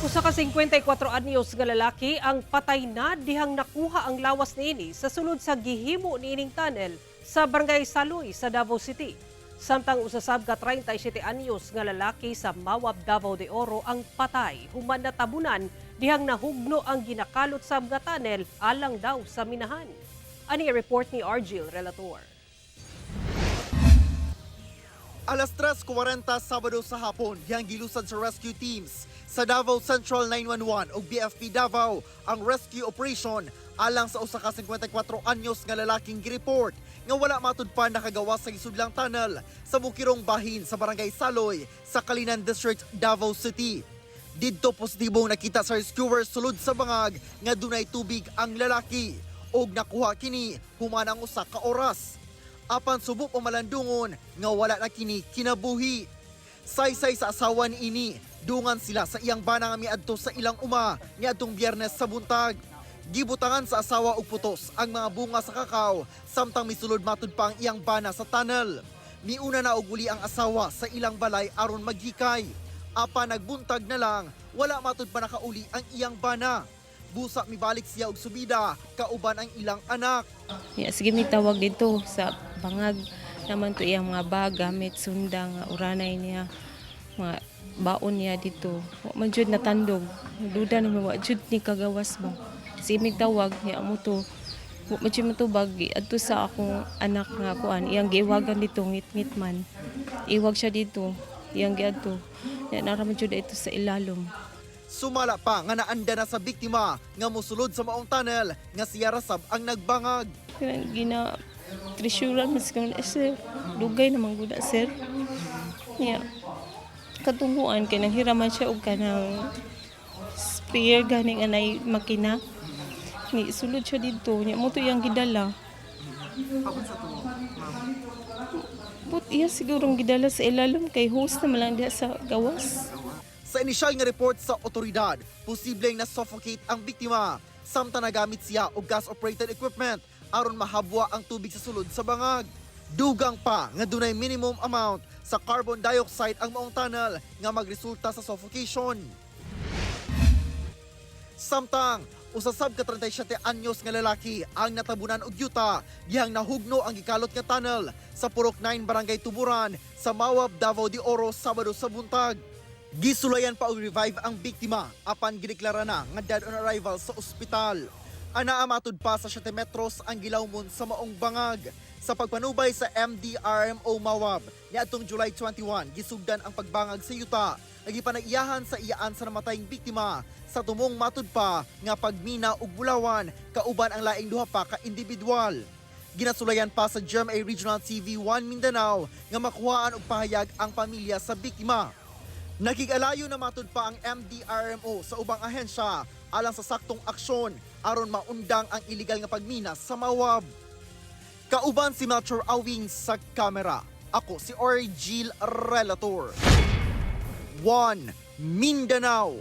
Usa ka 54 anyos nga lalaki ang patay na dihang nakuha ang lawas niini sa sulod sa gihimo niining tunnel sa Barangay Saloy sa Davao City. Samtang usa sab ka 37 anyos nga lalaki sa Mawab, Davao de Oro ang patay human natabunan dihang nahugno ang ginakalot sab nga tunnel alang daw sa minahan. Ani report ni Argil Relator. Alas 3:40 Sabado sa hapon, dihang gilusad sa rescue teams sa Davao Central 911 ug BFP Davao ang rescue operation alang sa usa ka 54 anyos nga lalaking gireport nga wala matud pa nakagawas sa gisudlang tunnel sa bukirong bahin sa Barangay Saloy sa Calinan District, Davao City. Didto positibong nakita sa rescuers sulod sa bangag nga dunay tubig ang lalaki ug nakuha kini human ang usa ka oras. Apan subo pamalandungon nga wala na kini kinabuhi. Saysay sa asawa niini, dungan sila sa iyang bana nga miadto sa ilang uma niadtong Biyernes sa buntag. Gibutangan sa asawa og putos ang mga bunga sa kakao samtang misulod matud pa ang iyang bana sa tunnel. Miuna na og uli ang asawa sa ilang balay aron maghikay. Apan nagbuntag na lang, wala matud pa nakauli ang iyang bana. Busa mibalik siya og subida kauban ang ilang anak. Ya, sige, may tawag dito sa bangag naman to iyang mga bag, gamit, sunda, nga uranay niya, mga baon niya dito. Wa man jud natandog. Duda naman wa jud ni kagawas ba. Sige, may tawag niya mo to. Wa man jud matubag adto sa akong anak nga kuan, iyang giiwagan dito ngit-ngit man. Iwag siya dito, iyang giadto. Ya, nara man jud ito sa ilalom. Sumala pa nga naanda na sa biktima nga mosulod sa maong tunnel nga siya ra sab ang nagbangag. Kaya gina treasurean mas kang sir. Dugay naman gud na, sir. Yeah. Katunguan kay nang hiraman siya og kanang sprayer ganing anay makina. Ni sulod siya dito, nya mo to iyang gidala. But iya sigurong gidala sa ilalom kay host naman lang diha sa gawas. Sa inisyal nga report sa otoridad, posibleng na-suffocate ang biktima samtang nagamit siya og gas-operated equipment aron mahabwa ang tubig sa sulod sa bangag. Dugang pa nga dunay minimum amount sa carbon dioxide ang maong tunnel nga magresulta sa suffocation. Samtang, usa sab ka 37 anyos nga lalaki ang natabunan og yuta dihang nahugno ang gikalot nga tunnel sa Purok 9, Barangay Tuburan sa Mawab, Davao de Oro Sabado sa buntag. Gisulayan pa og revive ang biktima apan gideklara na nga dead on arrival sa ospital. Anaa matud pa sa 7 metros ang gilawmon sa maong bangag. Sa pagpanubay sa MDRMO Mawab niadtong July 21, gisugdan ang pagbangag sa yuta nga gipanag-iyahan sa iyaan sa namatayng biktima sa tumong matud pa nga pagmina og bulawan kauban ang laing duha pa ka individual. Ginasulayan pa sa GMA Regional TV 1 Mindanao nga makuhaan og pahayag ang pamilya sa biktima. Nakig-alayo na matud pa ang MDRMO sa ubang ahensya alang sa saktong aksyon aron maundang ang iligal nga pagmina sa Mawab. Kauban si Melchor Awing sa kamera. Ako si Orgil Relator. 1 Mindanao.